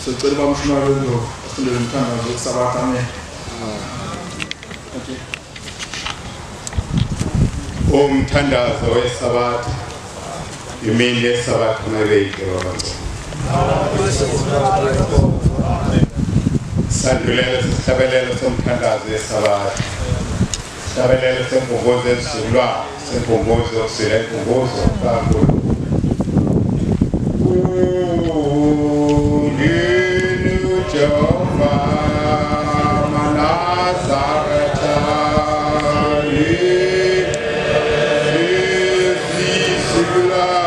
Sicela bamshumayelo asifundele umthandazo weSabatha. Amen. Okay. Umthandazo weSabatha. Imini yeSabatha mayibe yonke. Sandulelo sisihlabelelo somthandazo weSabatha. Sihlabelelo senkonzo yesizukulwane, senkonzo yokusila, inkonzo kaNkulunkulu. Jehova Manazaretha isizukulwane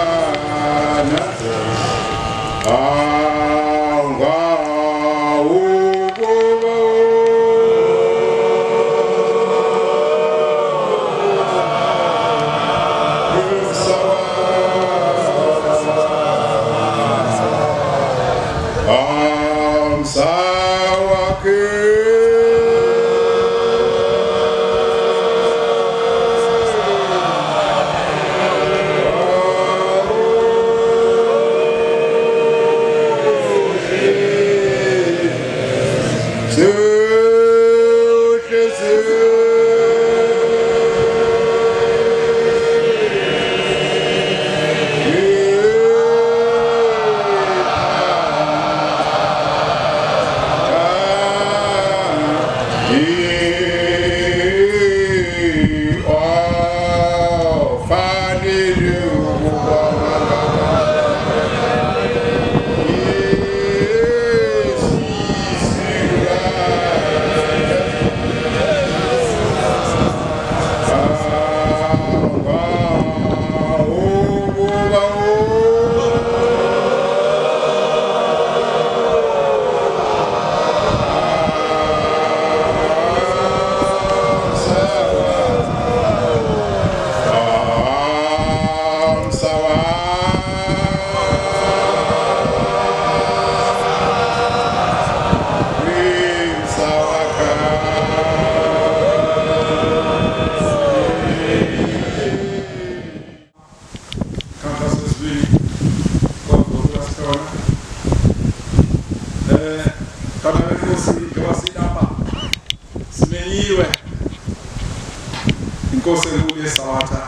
Inkosi enkulu yeSabatha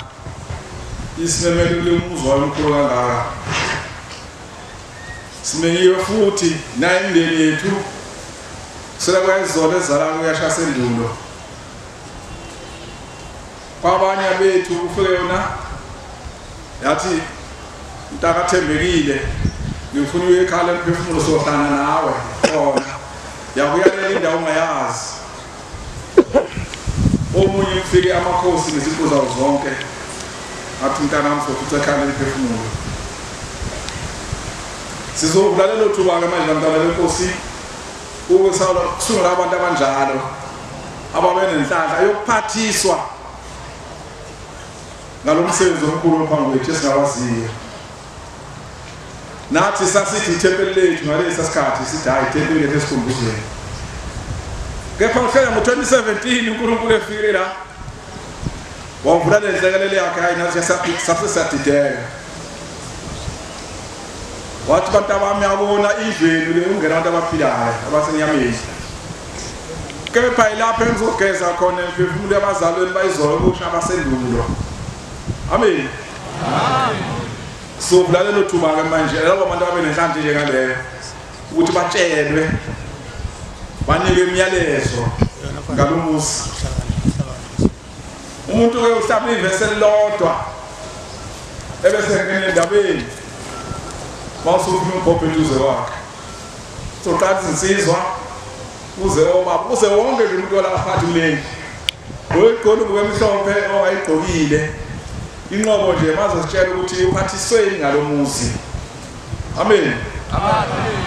isimemelele umuzwa omkhulu kangaka. Simenyiwe futhi nayo imindeni yethu kusela kwayizolo ezala kuyasha sendulo. Kwabanye bethu ufike yona yathi mntakathembekile ngifuna uye ekhaya lemphefumulo sohlangana nawe khona yakuyalela indawo ongayazi. Omunye ufike amakhosi nezinto zawo zonke athi mntanami sofuthi ekhaya lemphefumulo. Sizovula lelo thuba-ke manje mntana lenkosi ukusungula abantu abanjalo ababe nenhlanhla yokuphathiswa ngalo msebenzi omkhulu ophambi kwethu esingawaziyo. Nathi sasithi ithempeli lethu ngalesi sikhathi sithi hayi ithempeli lethu esikhumbuzweni. Kepha uhlelo ngo-2017 uNkulunkulu efike la wavula le nhlekelele yakhe, hayi nathi sase sadideka. Wathi bantu abami yabona indlu le ungena abantu abaphilayo abasenyameni. Kepha ilapho engizogeza khona imphefumulo yabazalweni bayizolo kusha abasendulo. Amen. Amen. So vula lelo thuba ke manje labo bantu ababenenhlanhla njengaleyo ukuthi batshelwe banike imiyalezo ngalomuzi. Umuntu ke uhlaba ivesi elilodwa ebese engena endabeni mawusufuna umbhobho eduze kwakhe. Soqala izinsizwa uze obaba uze wonke nje umuntu olapha kuleli. Oyigqoka ngokwemhlophe ongayigqokile. Inqobo nje mazositshela ukuthi uphathisweni ngalomuzi. Amen. Amen.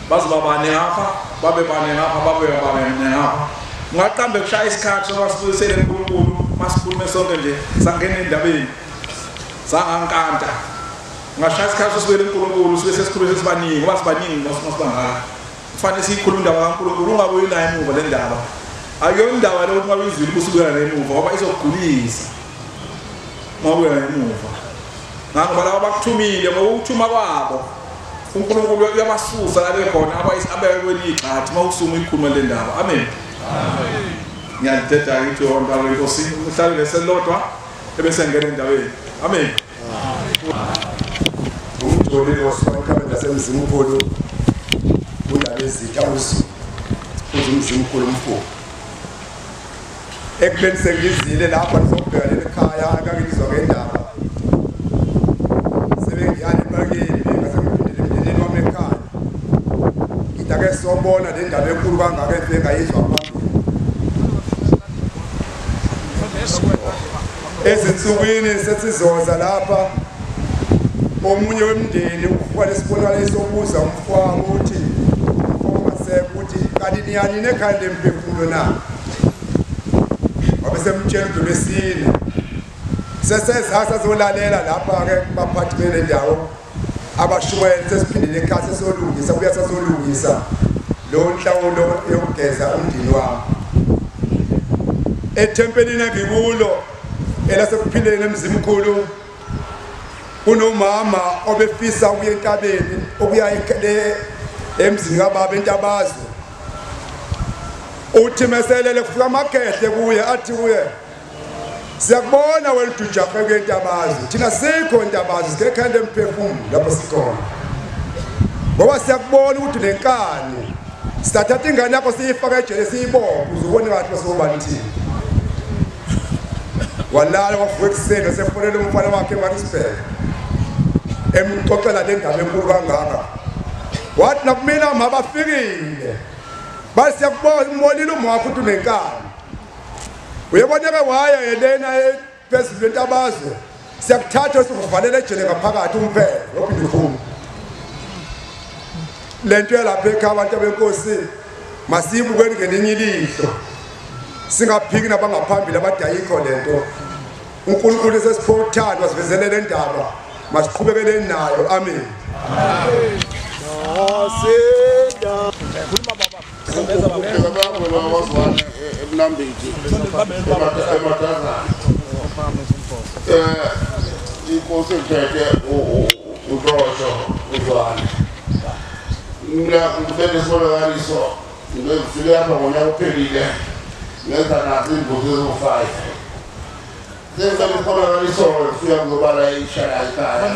Bazobabane ngapha, babe bane ngapha, babe bane ngapha. Ungaqambe kushaya isikhathi soba sibuyisele uNkulunkulu, masikhulume sonke nje sangena endabeni. Sangankanta. Ungashaya isikhathi sosibuyele uNkulunkulu, sibe sesikhulume sesibaningi, ngoba sibaningi masibangaka. Kufanele siyikhulume indaba kaNkulunkulu, ungabuyi nayo emuva le ndaba. Akuyona indaba le ukuthi ungabizwile ubusubuyela nayo emuva ngoba izokugulisa. Mawubuya emuva. Ngakho laba bakuthumile ngokuthuma kwabo uNkulunkulu uyabasusa la bekhona abekwenye igxathi mawusuma ikhuluma le ndaba. Amen. Amen. Ngiyadeda ngithi wonke inkosi uhlale leselodwa ebese ngena endaweni. Amen. Umjolile wasifaka nasemzimkhulu uNdabezitha uZulu futhi umzimkhulu umfo. Ekubeni sengizile lapha ngizobheka leli khaya akangizwa ngendaba. Sebengiyana epakeni ngasemphindele emndenini wami ekhaya. Ngithi ake sobona le ndaba enkulu kangaka engayizwa phambili. Ezinsukwini sesizoza lapha omunye wemndeni ukhwale isibonakaliso sokubuza umfowabo uthi ukuthi kanti niyani nekhaya lemphefumulo na? Wabe semtshela uDolesine seseza sazolalela lapha ke baphathi bele ndawo abashumayeli sesiphindile ekhaya sesolungisa kuya sazolungisa lo nhlawulo yokugeza umndeni wami ethempelini engikulo elasekuphindeni emzimkhulu. Kunomama obefisa ukuya entabeni okuya emzini kababa entabazwe. Uthi meselele kufika amakhehle kuye athi kuye siyakubona wena udujahe kuye entabazwe, thina sikho entabazwe sikekhanda emphefumulo lapho sikhona ngoba siyakubona ukuthi lenkani sithatha ingane yakho siyifaka ejele siyibophe uzobona ngathi basobani thina. Walala wavuka ekuseni wasefonela umfana wakhe eMaritzburg emxoxela le ndaba enkulu kangaka. Wathi nakumina mama bafikile bathi siyakubona umbonile uma wakho ukuthi unenkani uyaboneka waya yelena phezulu entabazwe siyakuthatha sikuvalela ejele ngaphakathi umphele waphinde uphume. Lento yalapha ekhaya abantu abenkosi masiyibukeni ngelinye ilihlo singaphiki nabangaphambili abadayikho lento. uNkulunkulu sesipho uthando wasivezele le ndaba masiqhubekele nayo. Amen. Inkosi ephethe uDosho uZwane mina ngibeke isibonakaliso ngifike lapha ngonyaka ophelile ngenza nazo imbuzi eziwu-5. Sengicela isibonakaliso ngifika ngizobala ishaya ekhaya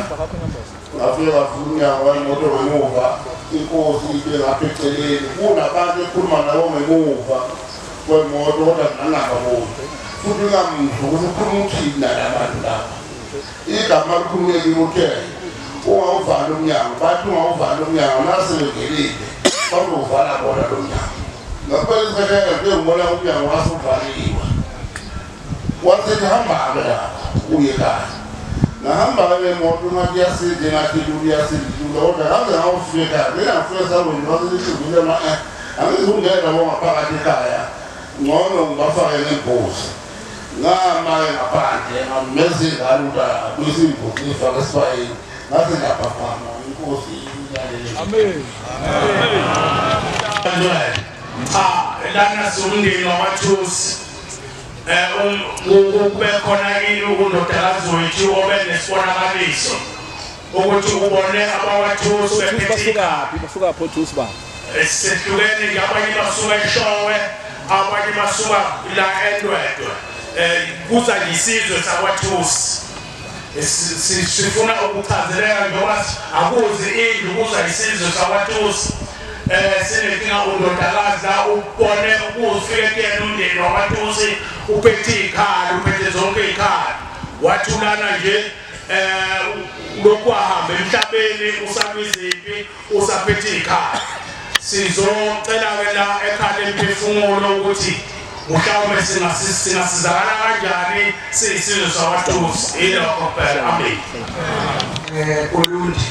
ngafike ngafuna umnyango wemoto ngemuva inkosi ibe ngapha eceleni kunabantu ekhuluma nabo ngemuva kwemoto kodwa ngangababoni futhi ngamuzwa ukuthi ukhuluma uthini nalabantu lapha. Igama likhulume kimi uthe ungawuvala umnyango, bathi ungawuvala umnyango nasebengelile bazowuvala bona lo mnyango. Ngaphela isikhathi ngifike ngibona umnyango wasuvaliwe wasethi hamba-ke lapha uye ekhaya. Ngahamba-ke ngemoto ngathi iyasinda ngathi ilula iyasinda ilula kodwa ngaze ngawufika ekhaya mina ngifike esangweni waselihlizile ma angizungena nabo ngaphakathi ekhaya ngcono ngibafake ngembuzi. Ngama-ke ngaphandle ngamemeza ingane ukuthi abuyise imbuzi ngiyifake esibayeni ngase ngiyaphaphama inkosi ilalele. Amen. Amen. Lana siwumndeni wakwaThusi kube khona undodakazi wethu obe nesibonakaliso ukuthi ubone abakwaThusi bephethe ikaphi basuka pho Thusi ba sehlukene nje abanye basuka eShowe abanye basuka la eNdwedwe kuza isizwe sakwaThusi sifuna ukuchazeleka njengoba akuzi indlu kuza isizwe sakwaThusi sinenkinga undodakazi la ubone ukufika kuyena umndeni wakwaThusi uphethe ikhala uphethe zonke ikhala wathulana nje lokhu wahamba emhlabeni usamiziphi usaphethe ikhala. Sizocela ke la ekhaya lemphefumulo ukuthi mhlawumbe singasizakala kanjani siyisizwe sakwaThusi yilokho kuphela. Amen. Ulundi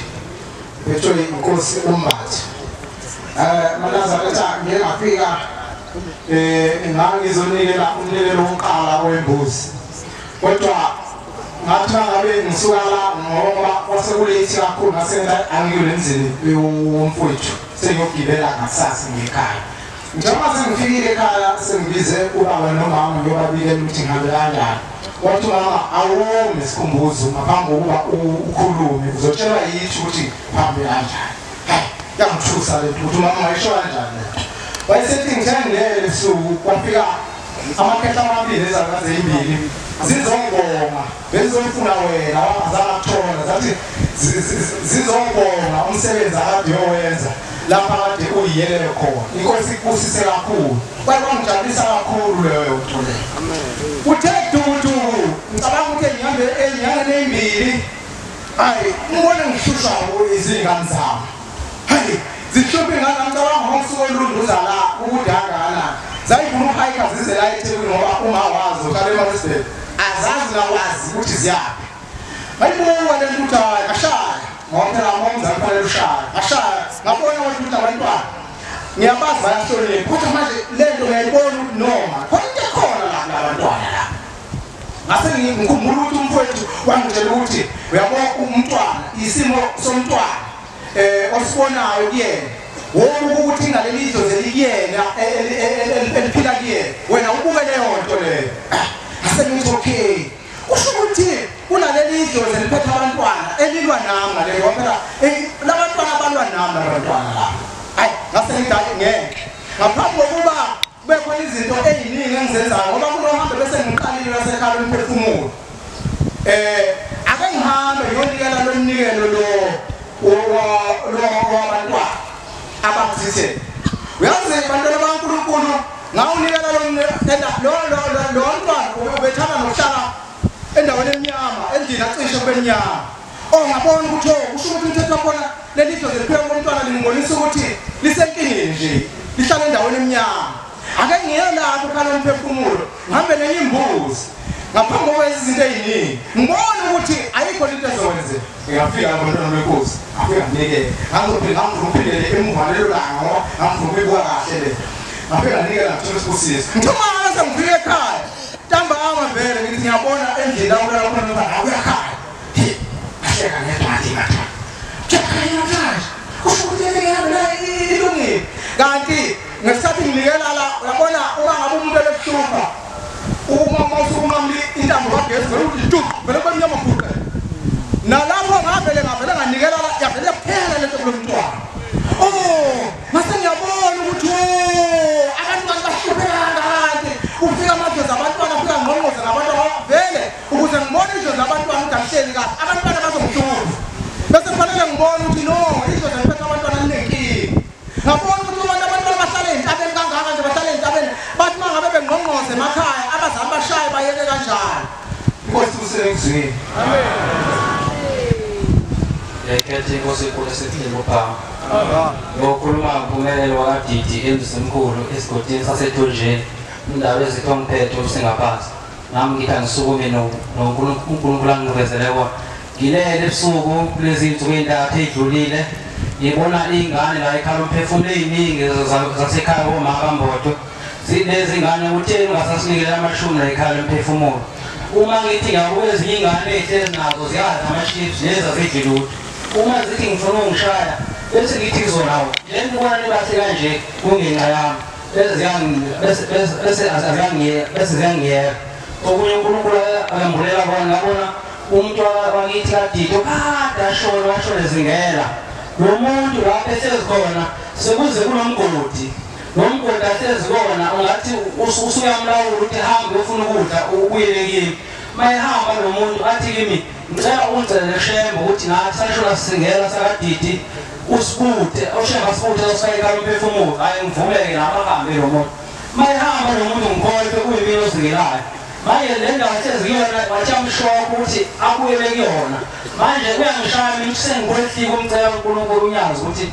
bethwe inkosi uMbatha Manazaretha ngike ngafika ngangizonikela umnikelo wokuqala wembuzi kodwa ngathi ngabe ngisuka la ngoba kwasekulethi kakhulu ngasenza angiyule emzini womfowethu sengiyogibela ngasasa ngekhaya. Njengoba sengifikile ekhaya sengibize ubaba nomama ngiyobabikela ukuthi ngihambe kanjani. Wathi mama awume sikhumbuzo ngaphambi kokuba ukhulume uzotshelwa yithi ukuthi uhambe kanjani. Yangithusa le nto ukuthi umama wayisho kanjani le nto. Wayesethi ngithe ngilele ebusuku kwafika amakhehla amabili ezalukazi ezimbili zizongibonga, bezofuna wena wangazange akuthola, zathi zizongibonga umsebenzi akade uyowenza lapha kade uyiyelele khona. Inkosi ikubusise kakhulu. Kwangijabulisa kakhulu leyo nto leyo. Uthe dudu ngicabanga ukuthi ngihambe ezinyangeni ezimbili, hayi ngibone ngihlushwa izingane zami. Hayi zihluphe ingane ngicabanga ngosuku olunduza la ukude kangakanani. Zayifuna ukuhayika zize la eThekwini ngoba uma wazi uhlala eMaritzburg azazi nakwazi ukuthi ziyaphi. Bayibuka le nto ukuthi hayi ngashaya ngoba phela ngomzali kufanele ushaya. Ngashaya ngabona ukuthi abantwana ngiyabazi bayahlonipha kodwa manje le nto ngiyayibona ukuthi noma khona into ekhona la kulabantwana la. Ngase ngikhumbula ukuthi umfowethu wangitshela ukuthi uyabona umntwana isimo somntwana osibonayo kuyena wonke ukuthi ngaleli dlozi elikuyena eliphila kuyena wena ubuke leyo nto leyo. Ngase ngithi okay kusho ukuthi kunaleli dlozi eliphethe abantwana elilwa nami ngaleyo phela labantwana balwa nami labantwana la. Hayi ngase ngithi ngeke ngaphambi kokuba kube khona izinto eziningi engizenzayo ngoba kunohambe bese ngiqalile lasekhala umphefumulo ake ngihambe ngiyonikela lo mnikelo lo wabantwana abakuzithe. Uyazi bantwana baNkulunkulu ngawunikela lo mntwana ubethanda nokuhlala endaweni emnyama endlini acishe kube mnyama. Oh ngabona ukuthi kusho ukuthi umthetho wakhona leli dlozi eliphila komntwana lingibonisa ukuthi lisenkingeni nje lihlala endaweni emnyama. Ake ngiye lapho khala umphefumulo ngihambe nenye imbuzi ngaphambi kokwenza izinto eziningi ngibona ukuthi ayikho into ezokwenzeka. Ngiyafika ngabantwana benkosi afika nginikele ngangizophinda ngiphindele emuva lelo langa ngoba ngangifuna ukuyibuka kahle le. Ngafika nginikela ngithola isibusiso. Ngithuma ngase ngifike ekhaya ntambama vele ngithi ngiyabona endlini la kulala khona umntwana uyakhaya. Ngahleka ngedwa ngathi ngathana kuyakhanya namhlanje kusho ukuthi le la ilungile. Kanti ngesikhathi nginikela la uyabona uma ngabe umuntu elekuhlupha uma usukumamli intambo kagesi vele uthi tu vele kube mnyama bhuqe. Nalapho ngavele nganikela la yavele yaphela lento kulo mntwana. Oh mase ngiyabona ukuthi abantwana bahlupheka kanti ufika amadlozi abantwana afika ngqongqoze nabantwana vele ukuze ngibone idlozi abantwana ukuthi akuhleli kahle abantwana bazongihlupha. Bese kufanele ngibone ukuthi no idlozi eliphethe abantwana linenkinga. Ngabona ukuthi abantwana bahlale entabeni kangaka nje bahlale entabeni bathi uma ngabe bengqongqoze emakhaya abazali bashaye bayeke kanjalo. Inkosi usengizwini. Amen. Ngiyakhetha inkosi enkulu esethile uPhawu. Ngokhuluma ngompumelelo wakaDidi emzimkhulu esigodini saseThonjeni indawo ezithiwa ngiphethe usengaphansi. Nami ngithi angisukume noNkulunkulu angivezele kona. Ngilele ebusuku kulezi zinsuku ezintathu ezidlulile ngibona iy'ngane la ekhala umphefumulo ey'ningi zasekhaya komama kaMbodo. Zilezi ngane utheni ungasasinikela amashumi la ekhala umphefumulo. Uma ngithi ngiyabuka ezinye iy'ngane ey'hlezi nazo ziyadla ama-chips lezi azidli lutho. Uma zithi ngifuna ukungishaya bese ngithi kuzona le nto nibahle kanje kungenxa yami bese ziyangiyeka. Okunye uNkulunkulu akambulela kona ngabona umuntu wakithi kaDidi kade ashona washona ezingela. Lo muntu lapho ehlezi khona sekuze kunomgodi. Lo mgodi ahlezi khona ungathi usuyamlawula ukuthi hambe ufuna ukudla ubuyele kimi. Mayehamba lo muntu athi kimi ngicela ungicele Shembe ukuthi nathi sashona singela sakaDidi usibuthe uShembe asibuthe osifake umphefumulo. Hayi ngivumeke nami ahambe lo muntu. Mayehamba lo muntu ngikholwe kuyimina ozingelayo. Manje le ndawo ahlezi kuyona wathi amshoko ukuthi abuyele kuyona. Manje kuyangishaya mina ukuthi sengikwehlika umcela uNkulunkulu unyazi ukuthi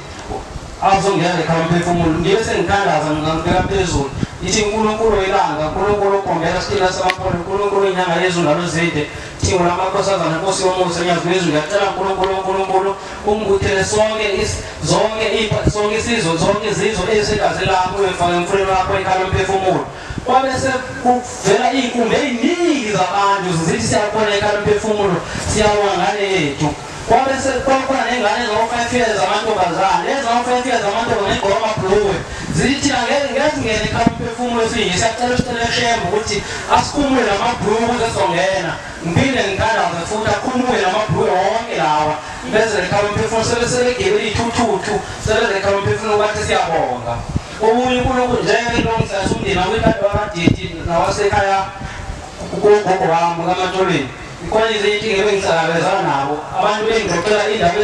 azongena ekhaya umphefumulo. Ngibe sengithandaza ngibeka phezulu ithi uNkulunkulu welanga, uNkulunkulu ogombela isitila samapholo, uNkulunkulu inyanga yezulu nalozide, Thingo lamakhosazana Nkosi yomusa nyazi lwezulu. Ngiyacela uNkulunkulu uNkulunkulu ungibuthele sonke sonke isizwe zonke izizwe ezisegazi lakho uyofaka emfuleni wakho ekhaya umphefumulo. Kwabe sekuvela iy'nkumbi ey'ningi zabantu zithi siyakhona ekhaya umphefumulo siyawona ngane yethu. Kwabe sekukhona ney'ngane zawo-5 years zamantombazane lezi zawo-5 years zamantombazane ey'gqoka amabhulukwe zithi thina ngeke singene ekhaya umphefumulo sinje siyacela usicele Shembe ukuthi asikhumule lamabhulukwe ukuze sizongena. Ngiphinde ngithandaze futhi akhumule lamabhulukwe wonke lawa Bese lekhala umphefumulo sebesebegibele ithuthu sebeze lekhala umphefumulo bathi siyabonga. Omunye uNkulunkulu njengelongisa umndeni wekade wakadidi nawasekhaya kugogo wami kaMatholweni. Ikhona izinto engihlangabezana nabo abantu bengixoxela indaba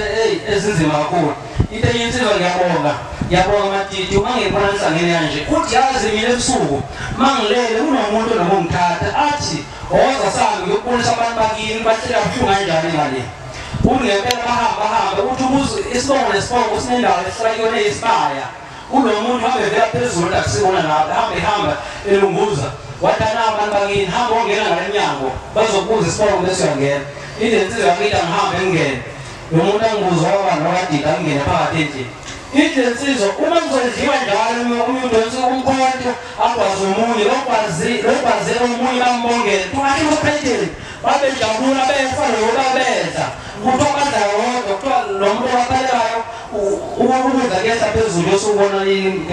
ezinzima kakhulu. Into enye insizwa ngiyabonga. Ngiyabonga Madidi uma ngibona ngihlangene kanje. Uthi yazi mina ebusuku mangilele kunomuntu noma ungithatha athi woza sami ngiyokubonisa abantu bakini bahleka buhlungu kanjani ngale. Ungempela bahamba hamba uthi umuzi isibongo nesibongo sinendawo esihlala kuyona isibaya. Kulo muntu hambe vela phezulu akusibona lapha hambe hamba elunguza. Wathana abantu bakini hamba ongena ngale mnyango bazokubuza isibongo bese uyangena. Into insizwa yakithi angihambe ngingene. Lo muntu angibuza waba nokadida angene phakathi endlini. Into insizwa uma ngizodliwa njalo umuntu umkhonto akwazi omunye lokwazi omunye bambongele. Tuwathi uphethile babejabula befa lokabeza. Kuthiwa badla wodwa kuthiwa lo muntu waphelelayo ukudla kuyehla phezulu osubona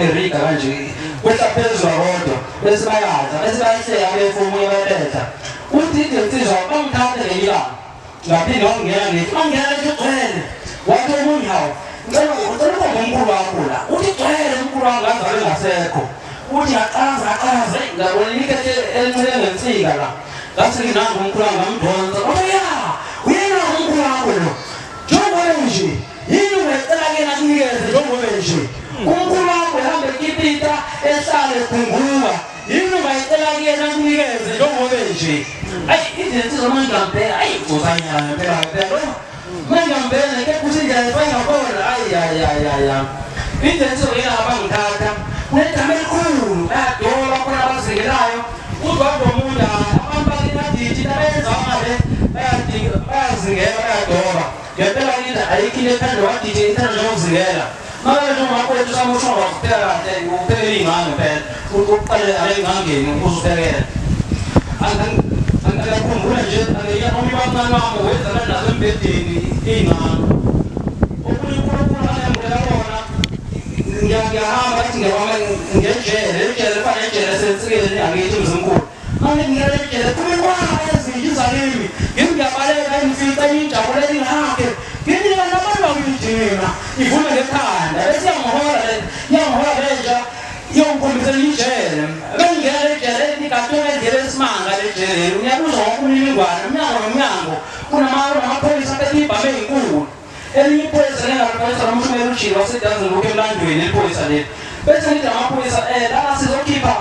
eriga kanje kwehla phezulu kodwa bese bayadla bese bayahleka befa omunye baletha. Uthi insizwa bangithathe ngelanga ngaphinde wangena ngithi angena nje ugcwele wathi omunye hawu ngicela uba umkhulu wakho la uthi gcwele umkhulu wakho ngazalwe ngasekho uthi aqaza aqaza ngabona ilikethe elincane ngensika la ngathi nginangu umkhulu wami ngamdonsa wathi ya uyena umkhulu wakho lo njengoba nje yini ungecela kena akunikeze njengoba nje umkhulu wakho ehambe ekipita ehlale ekhunguka yini ungayicela kuyena akunikeze njengoba nje. Ayi izinto manje ngempela ayi uzanyana ngempela ngempela manje ngempela ke kuthi indlela efana ayi ayi ayi ayi izinto yena abangithatha kunedama elikhulu bayadoba khona abazingelayo uthi wabomuntu abantu bakinadidi abenza ngale bayadinga bayazingela bayadoba ngempela into ayikho into ethanda wadidi ithanda nokuzingela. Manje njengoba kwethu samusho ngokupheka kahle ukuphekela iy'ngane phela uqale aley'ngangeni uzubhekela. Angiyakhumbula nje omunye wamncane wami wenza nazo embhedeni iy'ngane. Okunye uNkulunkulu angiyamukela kona ngiyahamba athi ngiyahamba ngejele ejele lifana nejele esensikeni angithi uMzimkhulu. Manje ngiyale ejele phuma inqwaba yezinja iza kimi ngithi ngiyabaleka imfica injabulela ingihage ngithi nabantu bakuyidinga ivume ngekhanda bese iyangihola iyangihola lenja iyongikhombisela ijele. Bengingena ejele ligatuka endlela esimanga lejele ngiyabuzwa wonke umniningwane umnyango nomnyango kunamaphoyisa aphethe ibhamu ey'nkulu. Elinye iphoyisa lengaliphoyisa nomshumela ujile wasedanzini lokhu emlandweni eliphoyisa leli. Bese ngithi amaphoyisa lana sizokhipha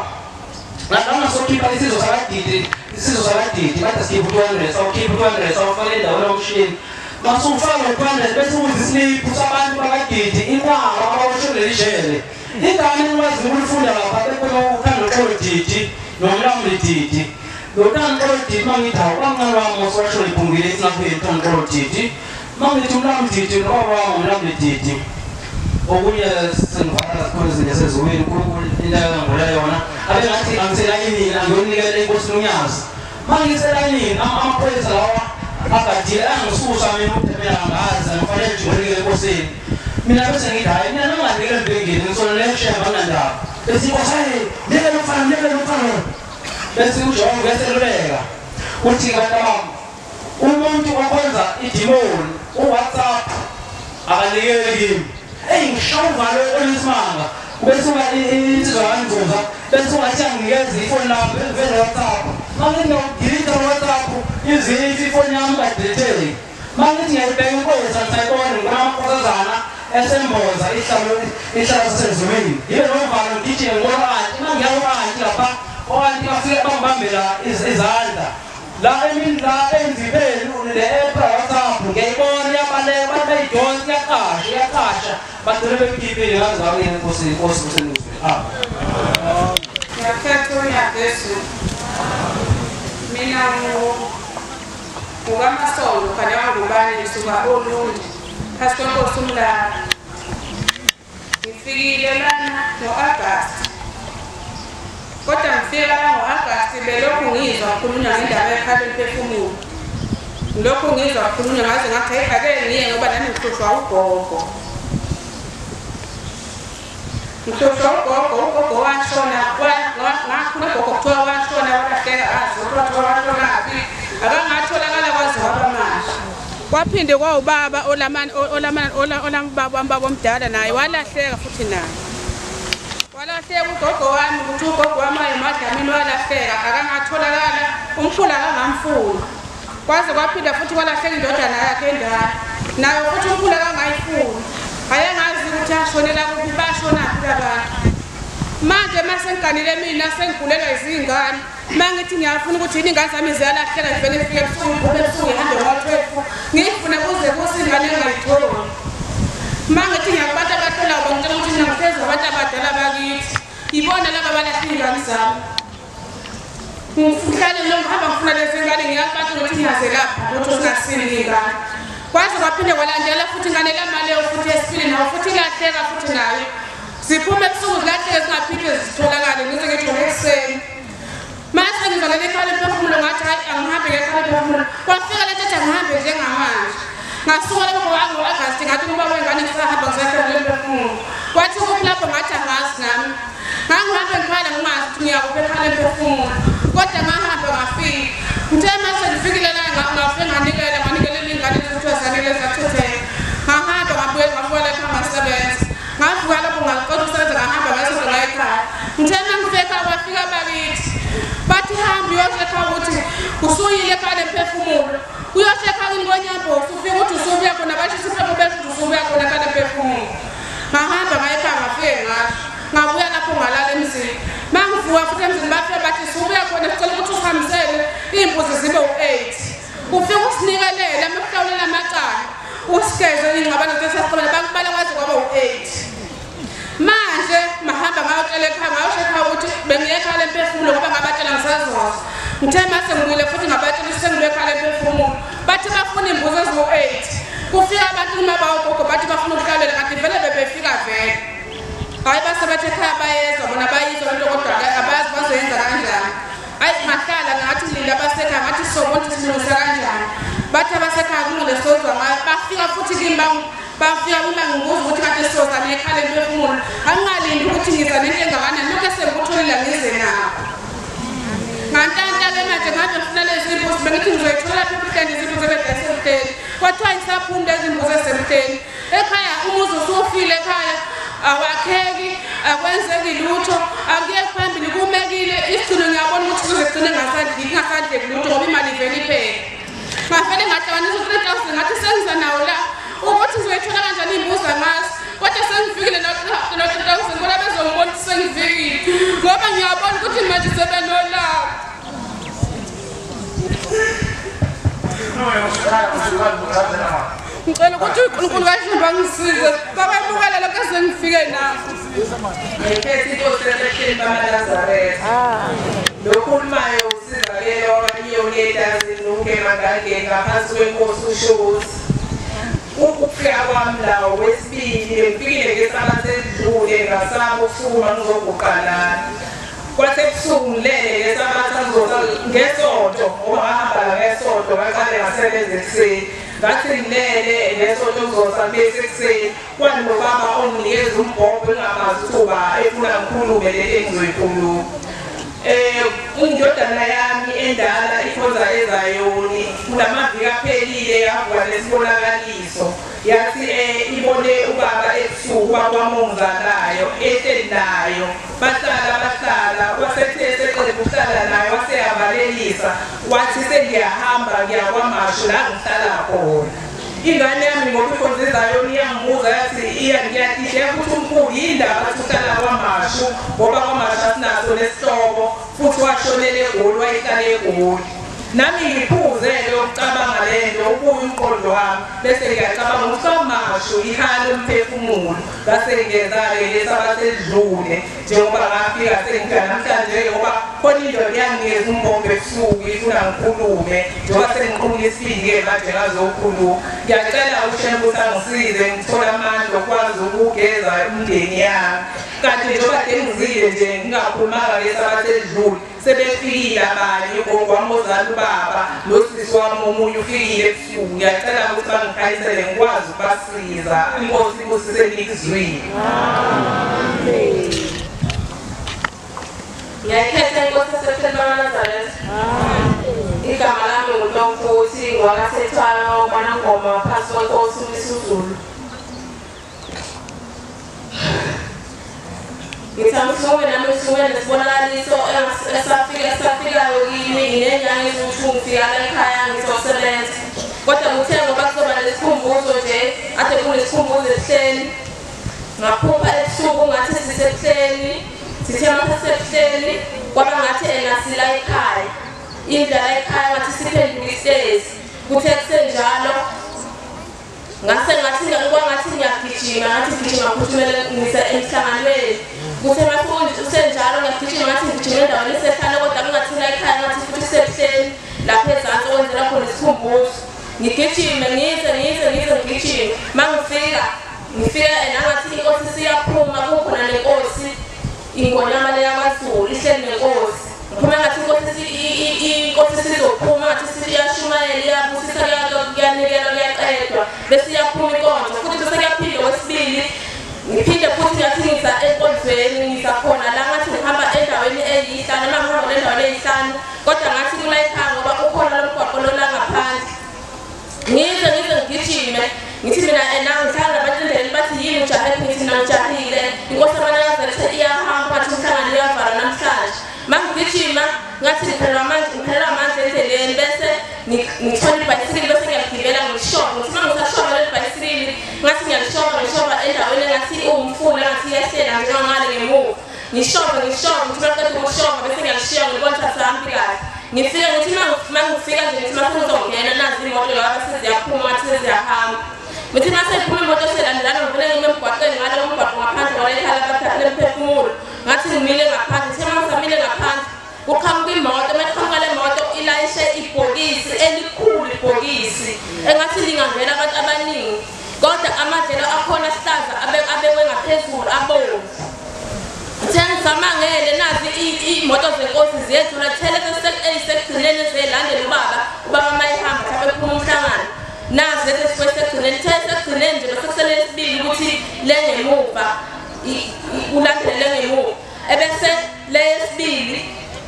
lana sizokhipha isizwe sakadidi isizwe sakadidi bathi sikhipha u-200 sawukhipha u-200 sawufaka endaweni yomshini. Masufaka u-200 bese uza isiliphu sabantu bakadidi inqwaba ababoshwe kuleli jele. Igama engikwazi ukulifunda lapha bekhona uThandoxolo Didi noMlamuli Didi. Lo Thandoxolo Didi mangithi hawu bamncane wami oswashona iphungile esingapheli Thandoxolo Didi. Mangithi uMlamuli Didi nobaba wami uMlamuli Didi. Okunye sengivala sikhona izinto esezulwini uNkulunkulu into angangula yona abe ngathi angiselayinini angiyonikela iNkosi uNyazi. Mangiselayinini amaphoyisa lawa agadile angisusa mina uthemela angazi ngifanele nje ngiyonikela eNkosini. Mina bese ngithi hayi mina nginganikela embhengeni ngisona leshemba nandaba. Bese inkosi hayi nikela umfana nikela umfana. Bese uJehova uyaseluleka uthi bantu bami umuntu okhonza idimoni uWhatsApp akanikeli kimi. Eyi ngishaya uvalo olusimanga bese insizwa yangizuza bese ungathi anginikeze ifoni lami bese WhatsApp. Mangithi ngiyawudelete WhatsApp izifi ifoni yami kadelete. Mangithi ngiyayibheka inkosi angisayiboni ngibona amakhosazana esemboza ihlalo ihlalo sasezulwini. Yibe novalo ngigijime ngibona anti mangiya ku-anti lapha o-anti bafike bangibambela izandla. La emini la enzibeni le app WhatsApp ngiyayibona iyabaleka abantu bayidonsa iyaqasha iyaqasha bagcine bemkhiphile ngazake inkosi inkosi kusenuzweni. Ngiyakhetha uNyagesu. Mina ngokaMasondo khona wangubani ngisuka oLundi phasi kwenkosi uMlala. Ngifikile lana ngo-Agasti kodwa ngifika la ngo-Agasti belokhu ngizwa kukhulunywa ngendaba yekhala emphefumulo. Ngilokhu ngizwa kukhulunywa ngaze ngathi hayi ake ngiye ngoba nami ngihlushwa ugogo. Ngihlushwa ugogo, ugogo washona ngakhula ugogo kuthiwa washona walahleka azi kuthiwa washona phi akangatholakala kwaze waba manje. Kwaphinde kwawubaba olamani olambaba wami omdala naye walahleka futhi naye. Walahleka ugogo wami, ukuthi ugogo wami ayemadlamini walahleka akangatholakala, umkhulu akangamfuni. Kwaze kwaphinda futhi kwalahleka indodana yakhe endala. Nayo futhi umkhulu akangayifuni. Ayengazi ukuthi ashonela kuphi, bashonaphi labantu. Manje masengiganile mina sengigulelwa izingane. Mangithi ngiyafuna ukuthi yini ingane zami ziyalahleka ngivele ngifike ebusuku ngiphume ebusuku ngihambe ngo-12 ngiyifune kuze kuse ingane engayitholi. Mangithi ngiyakubantu abahlolayo bangitshela ukuthi mina ngihlezi nabantu abadala bakithi. Yibona laba abalahla iy'ngane zami. Ngihlale ngihamba ngifuna lezi ngane ngiyakubantu ukuthi ngiyazelapha ukuthi singasini iy'ngane. Kwaze kwaphinde kwalandela futhi ingane lamaleyo futhi esifile nayo futhi ilahleka futhi nayo. Ziphume ebusuku zilahleke zingaphinde zitholakale ngize ngithole ekuseni. Mase ngizalele ekhala emphefumulo ngathi hayi angihambe ngekhala emphefumulo. Kwafika le nto angihambe njengamanje. Ngasuka lapho ngo-August ngathi ubaba wengane ngisahamba ngisakhala emphefumulo. Wathi kuphi lapho ngathi angazi nami. Ngangihambe ngikhala ngingazi ukuthi ngiyakuphi ekhala emphefumulo. Kodwa ngahamba ngafika. Ngithe mase ngifikile la ngafike nganikela nganikelela ingane ezithiwa zanele zathuthela. Ngahamba ngabuye ngabuya lapha ngasebenza. Ngavuka lapho ngaqoqa ukusebenza ngahamba ngasuka ngaya ekhaya. Ngithe mangifika kwafika bakithi. Bathi hamba uyoshekha ukuthi usuyile ekhaya lemphefumulo. Uyoshekha ingonyambo ufike ukuthi usubuya khona bashisa iphepha besho ukuthi usubuya khona ekhaya lemphefumulo. Ngahamba ngaya ekhaya ngafike ngasho. Ngabuya lapho ngalala emzini. Mangivuka futhi emzini bafike bathi subuya khona sicela ukuthi usihambisele iy'mbuzi zibe u-8. Ufike usinikelele amakuhlawulela amacala. Usigeze iy'ngxabano sesasiqabela bakubala kwaze kwaba u-8. Manje mahamba ngayotshela ekhaya ngayoshekha ukuthi bengiye ekhaya lemphefumulo ngoba ngabatshela ngisazoza. Ngithe mase ngibuyile futhi ngabatshela ukuthi sengibuye ekhaya lemphefumulo. Bathi bafuna iy'mbuzi ezingu-8. Kufika abantu uma bawogogo bathi bafuna ukuhlalela kanti vele bebefika vele. Hayi base bathi ekhaya bayezwa bona bayizwa lento kodwa abazi bazoyenza kanjani. Hayi ngahlala ngathi ngilinda abasekhaya ngathi sobona ukuthi silungisa kanjani. Bathi abasekhaya kulungile sozwa ngayo. Bafika futhi kimi bafika kimi ngibuza ukuthi kade soza nekhala emphefumulo. Angingalindi ukuthi ngiza nento engakanani lokho esengikutholile ngize nakho. Ngantanta-ke manje ngabe ngifuna lezi mbuzi bengithi ngizoyithola lapha ebuhleni izimbuzi ebedla Kwathiwa ngisaphumi lezi mbuzi ezisemhleni. Ekhaya umuzi usufile ekhaya awakheki akwenzeki lutho akuye phambili kumekile isigcino ngiyabona ukuthi kuze kugcine ngingasadleki lutho ngoba imali ivele iphele. Ngavele ngahlanganisa u-3,000 ngathi sengiza nawo la ukuthi ngizoyithola kanjani iy'mbuzi angazi kodwa sengifikile no-3,000 kodwa bezongibona ukuthi sengifikile ngoba ngiyabona ukuthi manje sebenolaka. Ngicela ukuthi uNkulunkulu kaShembe angisize bakwemukele lokho esengifike nakho. Ngiphethe inkosi yasehleni bamaNazaretha. Lokhulumayo usizakele wakwanyoni etazini emagangeni ngaphansi kwenkosi uShozi. Ukufika kwami la wesibili bengifikile ngesabatha elidlule ngasaba ukusukuma ngizoguqa lana. Kwathi ebusuku ngilele ngesabatha ngesonto ngoba ngahamba ngesonto ngaqale ngasebenza ekuseni. Ngathi ngilele ngesonto ngizosa bese ekuseni kwani nobaba onginikeza umbhobho engingamazi ukuthi uba efuna ngikhulume le engizoyikhuluma. Indodana yami endala ikhonza eZayoni kulamaviki aphelile yavuka nesibonakaliso yathi ibone ubaba ebusuku ubaba wami ongizalayo ehleli nayo bahlala wasethe eseqeda ukuhlala nayo waseyavalelisa wathi sengiyahamba ngiya kwaMashu la ngihlala khona. Ingane yami ngoba ikhonza eZayoni iyangibuza yathi iyangiyatisheka ukuthi umkhulu yindaba athi uhlala kwaMashu ngoba kwaMashu asinaso nesihlobo futhi washonela eGoli wayehlala eGoli. Nami ngiphuze-ke ukucabanga le nto ubuye umqondo wami bese ngiyacabanga ukuthi kwaMashu ikhaya lomphefumulo ngase ngenza-ke lesabatha elidlule njengoba ngafika sengifika namhlanje ngoba khona indoda iyanginikeza umbombo ebusuku ifuna ngikhulume njengoba sengiqhumula isibindi-ke manje ngazokhuluma. Ngiyacela uShembe ukuthi angisize ngithole amandla okwazi ukugeza umndeni yami. Kanti njengoba kade ngizile nje ngingakhulumanga ngesabatha elidlule sebefikile abanye ugogo wami ozala ubaba nosisi wami omunye ufikile ebusuku. Ngiyacela ukuthi bangikhanyisele ngikwazi ukubasiza. Inkosi ibusise nikuzwile. Ngiyakhetha inkosi yasehleni bamaNazaretha. Igama lami nguNtomfuthi ngwakaSethwala kwanangoma Nami ngisuke nesibonakaliso esafikayo kimi nginenyanga eziwu-2 ngifika la ekhaya ngizosebenza. Kodwa kuthe ngoba kuzoba nesikhumbuzo nje, ade kunesikhumbuzo ebuhleni. Ngaphupha ebusuku ngathi sisebuhleni, sithe mase sisebuhleni kwaba ngathi ena sila ekhaya. Indlela ekhaya ngathi siphenduka isitezi. Kuthe kusenjalo ngase ngathi ngikwangathi ngiyagijima, ngathi ngigijima phuthumele ngisa emhlanganweni. Kuthe mase kusenjalo ngiyagijima ngathi ngigijima endaweni esehlane kodwa kungathi la ekhaya ngathi futhi kusebuhleni lapha ezansi okwenzela khona isikhumbuzo. Ngigijime ngize ngigijime. Mangifika enangathi inkosi siyaphuma kukhona nenkosi ingonyama le yakwaZulu ihleli nenkosi. Ngiphuma ngathi inkosi sizophuma ngathi siyashumayela iyabusisa kuyanikela kuyaqedwa bese iyaphuma inkonzo futhi bese kuyaphinda kwesibili. Ngiphinde futhi ngathi ngisa enkonzweni ngisakhona la ngathi ngihamba endaweni eyihlanu noma ngihamba endaweni eyihlanu kodwa ngathi kula ekhaya ngoba ukhona lo mgwaqo lo la ngaphandle. Ngize ngigijime ngithi mina ena ngihlala nabantu endleleni bathi yini ujahe, ngithi mina ngijahile inkosi yamanazarete iyahamba ngathi umhlangano uyavalwa namhlanje. Mangigijima ngathi ngiphelelwa amandla endleleni bese ngithola ibhayisikili bese ngiyagibela ngishova. Ngithi uma ngisashova leli bhayisikili ngathi ngiyalishova ngishova endaweni engathi iwumfula ngathi iyehlela njengangale ngemuva. Ngishova ngithi maqeda ukushova bese ngiyalishiya ngibona ukuthi asihambi kahle. Ngifike ngithi mangifika nje ngithi mase ngizongena nazi imoto laba seziyaphuma ngathi seziyahamba. Ngithi mase iphuma imoto selandelana ngivele ngime emgwaqeni ngalo umgwaqo ngaphandle kwalekhala lemphefumulo. Ngathi ngimile ngaphandle, ngithe mangisamile ngaphandle kuqhamuka imoto, mayiqhamuka le moto ilayishe ibhokisi elikhulu ibhokisi engathi lingangena abantu abaningi kodwa amadlelo akhona ahlaza abekwe ngaphezulu abomvu. Ngithe ngisamangele nazi iy'moto zenkosi ziyedlula thele ezisekugcineni ezilandela ubaba mayehamba mhlawumbe ephuma umhlangano. Nazi lezi ezifike esekugcineni, thele esekugcineni nje bese kusele esibili ukuthi le ngemuva ulandele le ngemuva ebese le yesibili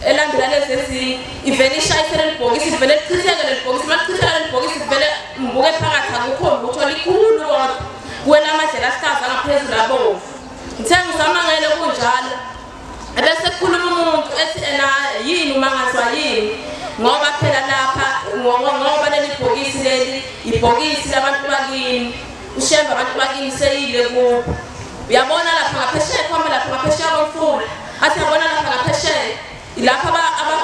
elandela lezi ezinye ivele ishayise leli bhokisi ivele lichitheke leli bhokisi. Malichitheka leli bhokisi vele ngibuke phakathi akukho lutho likhulu kodwa kuwela amadlela ahlaza ngaphezulu abomvu. Ngithe ngisamangele kunjalo ebese kukhuluma umuntu ethi ena yini umangazwa yini ngoba phela lapha ngoba leli bhokisi leli ibhokisi labantu bakini ushembe abantu bakini seyile kubo. Uyabona lapha ngaphesheya khomba lapha ngaphesheya komfula athi uyabona lapha ngaphesheya lapha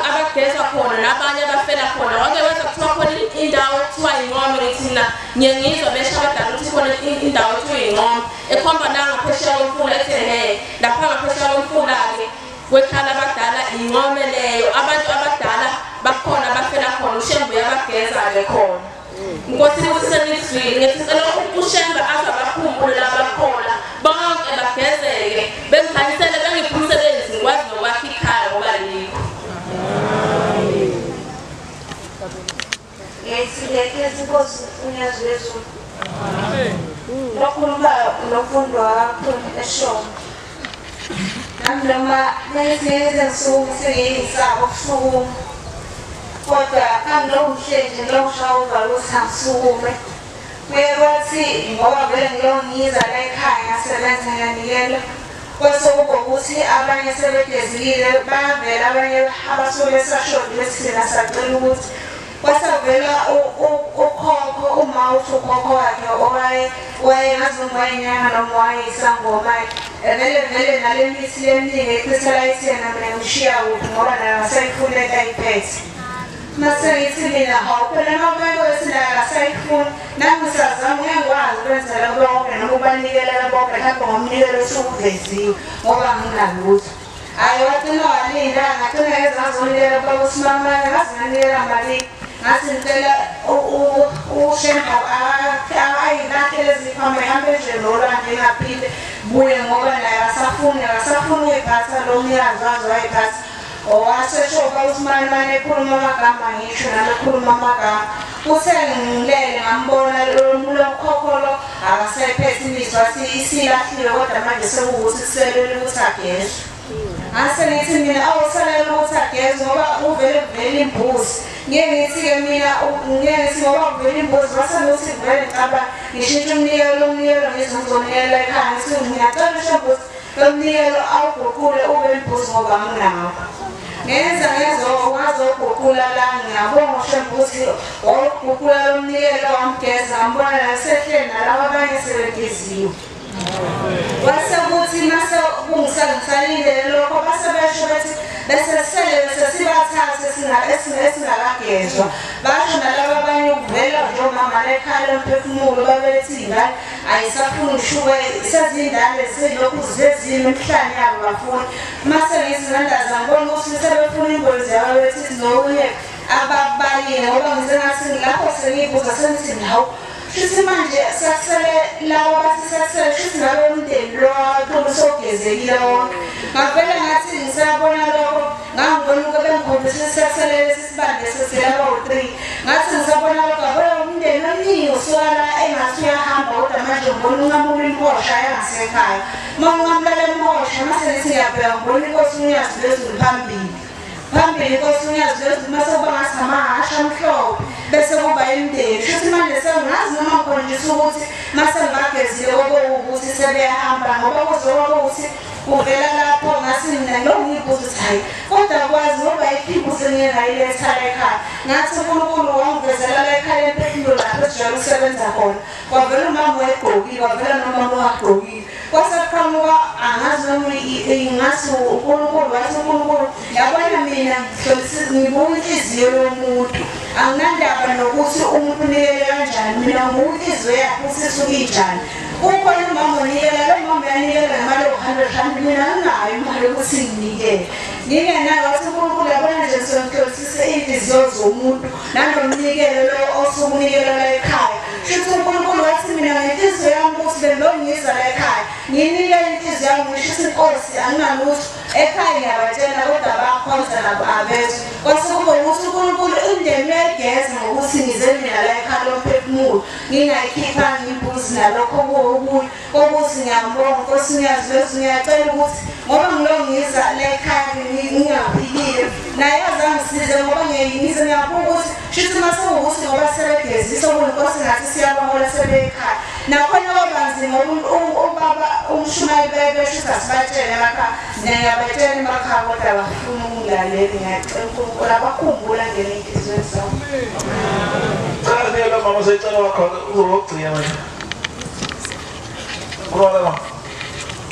abagezwa khona nabanye abafela khona. Wake weza kuthiwa khona indawo kuthiwa yincome, ngithi mina ngiye ngizwa besho abadala ukuthi khona indawo kuthiwa yincome ekhomba la ngaphesheya komfula ethi he lapha ngaphesheya komfula-ke kwekhala abadala yincome leyo abantu abadala bakhona abafela khona ushembe uyabageza-ke khona. Inkosi ibusise ngithi ngicela ushembe aze abakhumbule labakhona bonke bagezeke bengikhanyisele bengiphe umsebenzi ngikwazi nokwakha ikhaya ngoba likho. Ngiyayisilekelisa inkosi unyazi lwezulu. Lokhuluma nomfundo wakho eshomo. Nami noma ngithi ngisukume sengiyisaba ukusukuma. Kodwa ngangilokuhle nje lokushaya uvalo ukuthi angisukume. Kuye kwathi ngoba vele ngilongiza la ekhaya ngasebenza ngiyanikela. Kwase kuba ukuthi abanye sebegezile bayavela abanye abasuke besashoda bethi thina sacela ukuthi kwasavela ukhokho uma uthi ukhokho wakhe owayengazi noma wayenyanga noma wayeyisangoma vele nale mithi leminingi echithela ithena mina ngishiya kuphi ngoba nayo ngasayifuni lento ayiphethe. Mase ngithi mina hawu phela noma bethi nayo akasayifuni nami ngisazama ngeke ngikwazi ukwenzela bonke noma ubanikelela bonke mhlawumbe ngomnikelo osukuveziwe ngoba nginalutho. Hhayi wagcina walinda ngagcina ngeze ngazonikela ubaba uSimamane ngaze nganikela malini ngathi ngicela ushembe ayilahle lezi zikhwama ihambe nje nolwandle ingaphinde buye ngoba naye akasafuni ukuyiphatha lo mnikazi wazo wayiphatha. Owasesho ubaba uSimamane ekhuluma amagama ngisho nami ekhuluma amagama. Uthe ngilele ngambona lo mkhokho lo akasayiphethe imithi wathi isilahliwe kodwa manje sekuwukuthi kuselele ukuthi agezwe. Ngase ngithi mina awusalele ukuthi agezwe ngoba uvele kuvela imbuzi. Ngeke ngithi-ke mina ngeke ngithi ngoba kuvela imbuzi base ngithi vele ngicabanga ngishintshe umnikelo ngize ngizonikela ekhaya ngithi ngiyacela usho ukuthi Lo mnikelo awuguqule ube imbuzi ngoba nginawo. Ngenza ngazoguqula la ngiyabonga uShembuzi wawuguqula lo mnikelo wamgeza ngambona nasehleni nalabo abanye sebegeziwe. Wase kuthi mase kungisalindele lokho base besho bethi bese sele sesibathathe esingakagezwa basho nalabo abanye ukuvela nje omama lekhala umphefumulo babethi ingane ayisafuni ushuke sezindane zilokhu zezini emhlane yabo bafuni mase ngizinandaza ngibona ukuthi sebefuna ingozi yabo bethi nokunye ababalile ngoba ngize ngathi lapho sengibuza sengithi hawu shuthi manje sakusele labo basisasele shuthi ngabe umndeni lo usogezekile wonke. Ngavele ngathi ngisabona lokho ngangibona ukuthi bengikhombisa sakusele lesisibande sesilaba u3 ngathi ngisabona lokho ngabona umndeni omningi usuka la engathi uyahamba kodwa manje ngibona unqamula imposha yangasekhaya. Uma unqamula imposha mase ngithi ngiyabheka ngibona inkosi uNyazi lwezulu phambili inkosi uNyazi lwezulu mase kuba ngathi amahhashi amhlophe bese kuba imndeni. Shuthi manje sengazi noma ngikhonjiswa ukuthi mase ngibagezile ukuthi sebeyahamba ngoba kuzoba ukuthi kuvela lapho ngasi mina ngibuza ukuthi hayi kodwa kwazi ngoba iphimbo sengiyengayiletha ekhaya. Ngathi uNkulunkulu wangivezela la ekhaya emphefumulo lapho sijwayele ukusebenza khona kwavela umama wayegqokile kwavela nomama owagqokile kwase kuqhamuka angazi noma ngathi uNkulunkulu wathi uNkulunkulu yabona mina ngibuka inhliziyo yomuntu anginandaba nokuthi umuntu unikele kanjani mina ngibuka inhliziyo yakhe ukuthi isuke injani. Ukhona umama onikela lo mama uyanikela ngemali ewu-100 rand mina nginayo imali yokuthi nginikele ngingenayo. Wathi uNkulunkulu yabona nje ngihlolisise iy'nhliziyo zomuntu nanomnikelo lo osuke unikela la ekhaya. Shuthi uNkulunkulu wathi mina ngenhliziyo yami ukuthi bengilongiza la ekhaya nginikele inhliziyo yami ngisho ukuthi inkosi anginalutho ekhaya ngiyabatshela kodwa bakhonza nabo abezwa. Kwase kube ukuthi uNkulunkulu umndeni uyayigeza ngokuthi ngize mina la ekhaya lomphefumulo ngingayikhipha ngimbuzi nalokho okunye kokuthi ngiyambonga Nkosi uNyazi lwezulu ngiyacela ukuthi ngoba ngilongiza la ekhaya ngingaphilile naye azangisize ngoba ngize ngiyabuka ukuthi shuthi mase kuwukuthi ngoba sebegezisa okunenkosi ngathi siyabahola sebekhaya nakhona kwabanzima ubaba umshumayeli bebesho ukuthi asibatshele emakhaya ngiyabatshela emakhaya kodwa bafuna ukungilalela. Ngiyacela uNkulunkulu abakhumbula ngene enhliziyweni zabo. Cela mama seyicela wakho uzogcina manje. Kurwala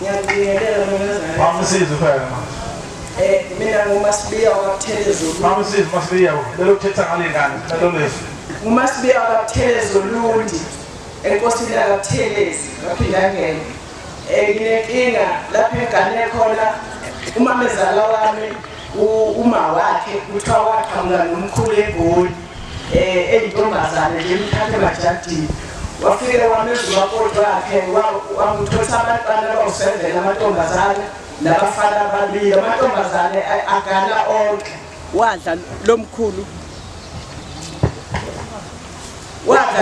ngiyabingelela mama. Mama sizwe phela mama. Mina nguMasibiya wakwaThelezulu. Mama sizwe Masibiya lelo kuthetha ngale ngane lelo lesi. NguMasibiya wakwaThelezulundi enkosini yakwaThelezi kwaPhindangene. Nginenkinga lapha engane khona umamezala wami uma wakhe kuthiwa waqhamuka nomkhulu eGoli eyintombazane nje emthathe emajadini. Wafike wameza umakoti wakhe wamthosa abantwana abawu-7 amantombazane nabafana ababili amantombazane agana onke. Wadla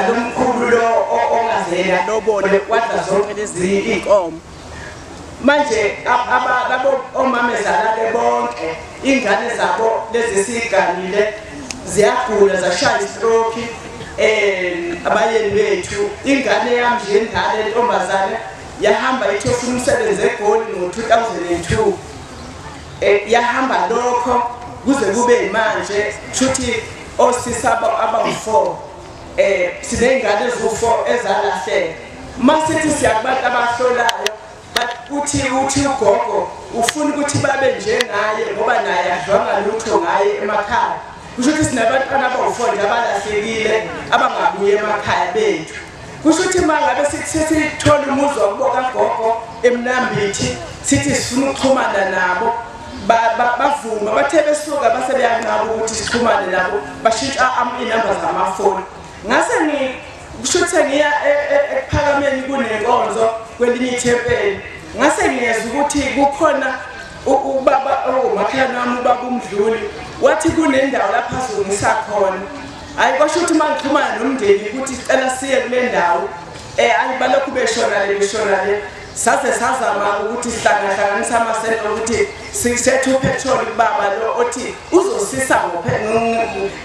lomkhulu lo ongazela lobole wadla zonke lezi inkomo. Manje labo omamezala bonke ingane zabo lezi siganile ziyagula zashaya istroke abayeni bethu. Ingane yami nje endala entombazane yahamba ithi ufuna umsebenzi eGoli ngo-2002 yahamba lokho kuze kube manje shuthi osisi abawu-4 siney'ngane eziwu-4 ezalahleka. Masithi siyakubantu abahlolayo uthi ugogo ufuna ukuthi babe njengaye ngoba naye adlwanga lutho ngaye emakhaya. Kusho ukuthi sinabantwana abawu-4 nje abalahlekile abangabuyi emakhaya bethu. Kusho ukuthi uma ngabe sithola umuzi wakubo kagogo eMnambithi sithi sifuna ukuxhumana nabo bavuma bathe besuka base beyanqaba ukuthi sixhumane nabo bashintsha iy'namba zamafoni. Ngase kusho ukuthi ngiya ekuphakameni kunenkonzo kwelinye ithempeli ngase ngiyezwa ukuthi kukhona ubaba umakhelwane wami ubaba uMdluli wathi kunendawo lapha azolungisa khona. Hayi kwasho ukuthi uma ngixhumana nomndeni ukuthi sicela siye kule ndawo ayi balokhu beshona le saze sazama ukuthi sihlangahlanganise amasente ukuthi sisethe upetrol kubaba lo othi uzosisa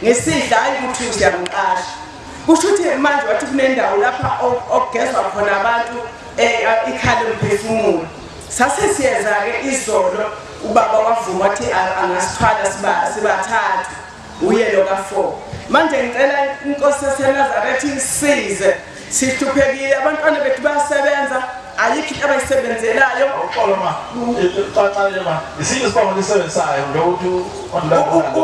ngesidla hayi ukuthi siyamqasha. Kusho ukuthi manje wathi kunendawo lapha okugezwa khona abantu ikhala umphefumulo. Sase siyeza-ke izolo ubaba wavuma wathi angasithwala sibathathu uye lo ka-4. Manje ngicela inkosi yaseNazaretha isize, sihluphekile, abantwana bethu bayasebenza, ayikho into abayisebenzelayo. Uxolo ma, xaxale ma. Isiphi isibongo nisebenzisayo njengokuthi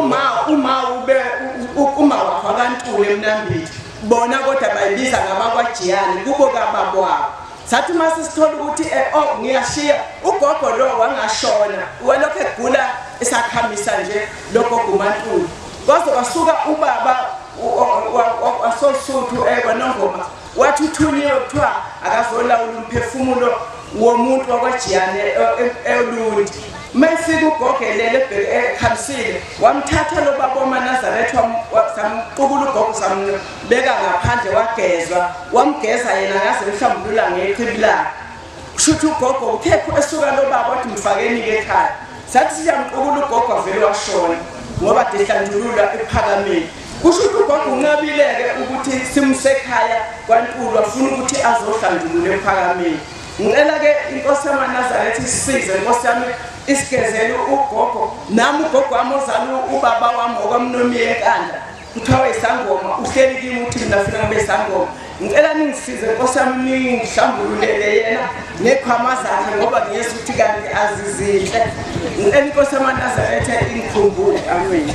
uma wakho akaNtuli eMnambithi bona kodwa bayibiza ngabakwaJiyane kubo kababa wabo. Sathi uma sisithola ukuthi oh ngiyashiya ugogo lo wangashona walokho egula esakhamisa nje lo gogo uMaNtuli. Kwaze kwasuka ubaba wasosuthu ekwaNongoma wathi uthunyiwe kuthiwa akazolawula umphefumulo womuntu wakwaJiyane eLundi. Mayifika ugogelele ekhamisile wamthatha lo baba wamaNazaretha samqukula ugogo sambeka ngaphandle wagezwa wamgeza yena ngaze emhlambulula ngechibi lakhe. Kusho ukuthi ugogo uthe esuka lo baba wathi mfakeni-ke ekhaya. Sathi siyamqukula ugogo avele washona ngoba dehlanjululwa ephakameni. Kusho ukuthi ugogo unqabile-ke ukuthi simsekhaya kwaNtuli afuna ukuthi azohlanjulula ephakameni. Ngicela-ke inkosi yamaNazaretha isisize inkosi yami isigezele ugogo. Nami ugogo wami ozala ubaba wami okwamnomiye enkandla kuthiwa wayisangoma uhleli kimi uthi mina funa ngibe isangoma. Ngicela ningisize inkosi yami ningihlambululele yena nekhwama zakhe ngoba ngiyezwa ukuthi kanti azizinhle. Ngicela inkosi yamaNazaretha ingikhumbule. Amen.